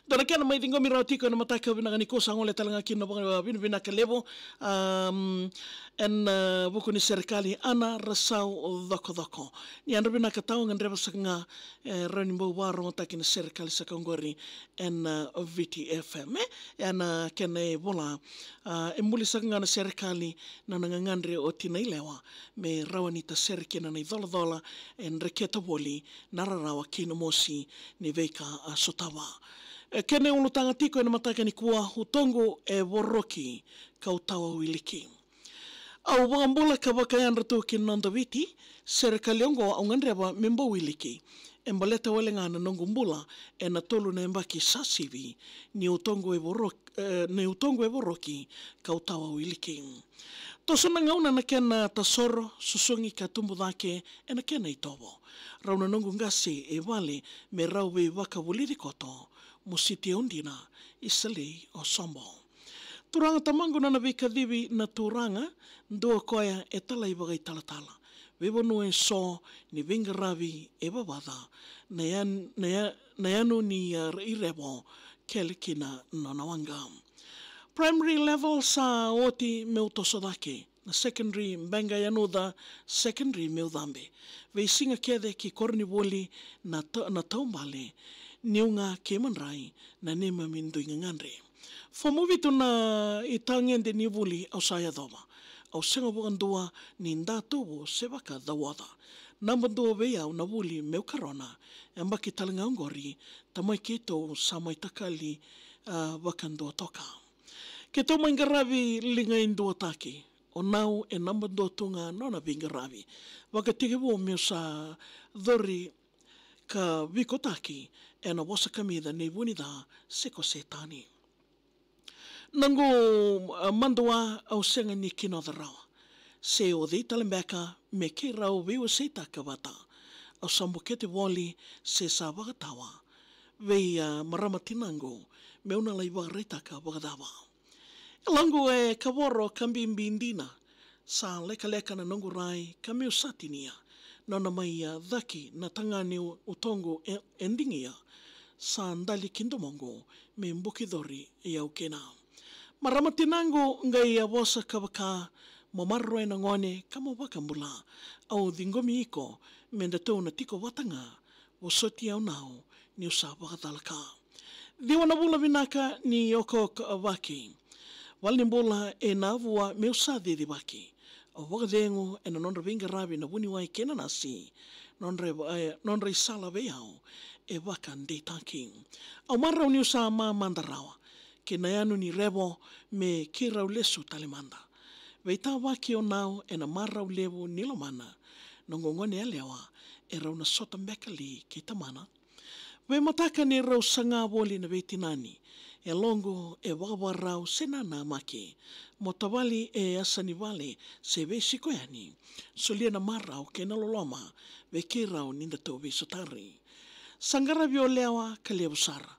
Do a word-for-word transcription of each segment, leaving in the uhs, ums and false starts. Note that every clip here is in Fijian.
Dua na kena mai ciqomi rawa tiko ena mataka vinaka nikua, sa gole tale ga kina na vakavinavinaka levu, um, ena, uh, vuku ni serekali Ana Rasau Cokocoko. Ni yadra vinaka, tau gadreva saka ga, e, rawa ni bau vakarogotaki na serekali saka oqori ena, uh, Viti F M, e? Ena kena ivola, uh, e buli saka ga na serekali na nona gagadre o tinailewa me rawa ni tasere kina na icolacola, e dreketa voli na rarawa kei na mosi ni veika a sotava. E kena iulutaga tiko ena mataka nikua, Utoqu e Voroki, kau tawa wiliki. Au vakabula ka vakayadra tu ki na noda Viti, serekali oqo au gadreva me bau wiliki. E baleta wale ga na noqu bula ena tolu na yabaki sa sivi, ni Utoqu e Voroki, e, ni Utoqu e Voroki, kau tawa wiliki. Toso na gauna na kena tasoro, susugi ka tubu cake ena kena itovo. Rau na noqu qase e vale me rau veivakavulici koto, mositi au dina, i Salei o Sobo. Turaga tamaqu, nona veikacivi na turaga, dua koya e talai vakaitalatala. Veivanua eso ni veiqaravi e vavaca, na yan-, na ya-, na yanu ni, a, irevo, kele kina nona waqa. Primary level sa oti meu toso cake, na secondary beqa yanuca, secondary meu cabe. Veisiga kece ki koronivuli na ta-, na taubale, niu ga kei madrai na neimami dui gagadre. Fomu vitu na itagede ni vuli au sa yacova. Au sega vakadua ni datuvu se vakacauoca. Naba dua vei au na vuli meu karona, yabaki tale ga oqori, tamai keitou sa mai takali, a, vakadua toka. Keitou mai qaravi liga e duataki. O Nau e naba dua tu ga nona veiqaravi. Vakatekivu meu sa cori ka vikotaki ena vosa kamica nei Vunica se ko Setani. Noqu, a, madua au sega ni kinoca rawa. Se o cei tale beka me keirau veiwaseitaka vata. Au sa bukete voli se sa vakatawa vei, a, marama tinaqu meu na lai vakaraitaka vakacava. E laqu e kavoro ka bibi dina. Sa lekaleka na noqu rai ka meu sa tinia. Nona mai, a, caki na tagane u-, Utoqu e, e digia. Sa dali ki domoqu me buki cori e au kina. Marama tinaqu qai a vosa ka vaka, mo maroroya na gone ka mo vakabula. Au ciqomi iko me datou na tiko vata ga. Vosoti au Nau niu sa vakacalaka. Ciwa na vula vinaka ni okokavaki. Valenibula e Navua meu sa cicivaki. Au vakacegu ena nodra veiqaravi na vuniwai kei na nasi. Nodra, e, nodra isala vei au e vakadeitaki. Au marau niu sa mamada rawa. Kei na yanu ni revo me keirau lesu tale mada. Veitavaki o Nau ena marau levu ni lomana. Noqu gone yalewa, e rau na sota beka li kei tamana. Veimataka ni rau saga voli na veitinani. E loqu e vakavakarau se nanamaki. Mo tavali e yasa ni vale se veisiko yani. Solia na marau kei na loloma vei keirau ni datou veisotari. Sa qaravi o Lewa ka levu sara.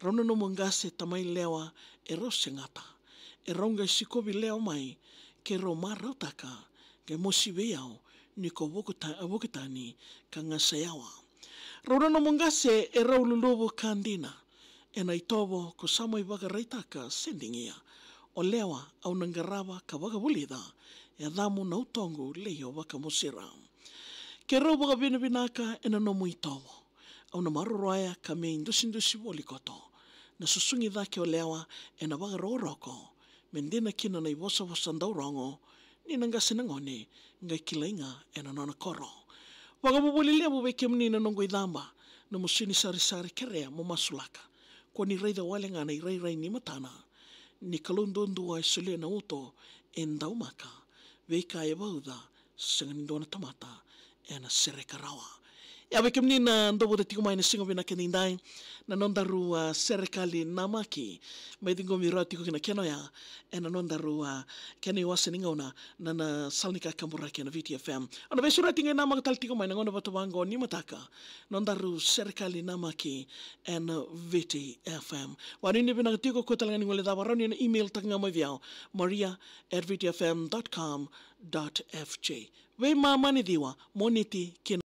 Rau na nomu qase tamai Lewa e rau segata. E rau qai sikovi Lewa mai, keirau marautaka, qai mosi vei au ni ko vukuta-, Vukitani ka qase yawa. Rau na nomu qase e rau luluvu ka dina. Ena itovo ko sa mai vakaraitaka se digia. O Lewa au na qarava ka vakavulica, e yacamu na Utoqu lei o vakamosira. Keirau vakavinavinaka ena nomu itovo. Au na maroroya ka me idusidusi voli koto. Na susugi cake o Lewa ena vakarokoroko. Me dina kina na ivosavosa dau rogo ni na qase na gone, qai kilai ga ena nona koro. Vakavuvuli levu vei kemuni na noqu icaba, nomu sui ni sarisari kerea mo masulaka. Ko ni raica wale ga na irairai ni matana. Ni Kalou duadua e solia na uto e daumaka. Veika e vauca, sega ni dua na tamata ena sereka rawa. Ia vei kemuni na dau vata tiko mai ena siga vinaka edaidai, na nodaru, a, serekali namaki, mai ciqomi rawa tiko kina kena oya ena nodaru, a, kena iwase ni gauna, na, na sala ni kakaburaki ena Viti F M. Au na veisureti qai namaka tale tiko mai na gauna vata vaqo ni mataka, nodaru serekali namaki ena Viti F M. Vakanuinui vinaka tiko, kua tale ga ni guilecava, rawa ni na email taka ga mai vei au, maria at viti f m dot com dot f j. Veimama ni ciwa, Moniti ki na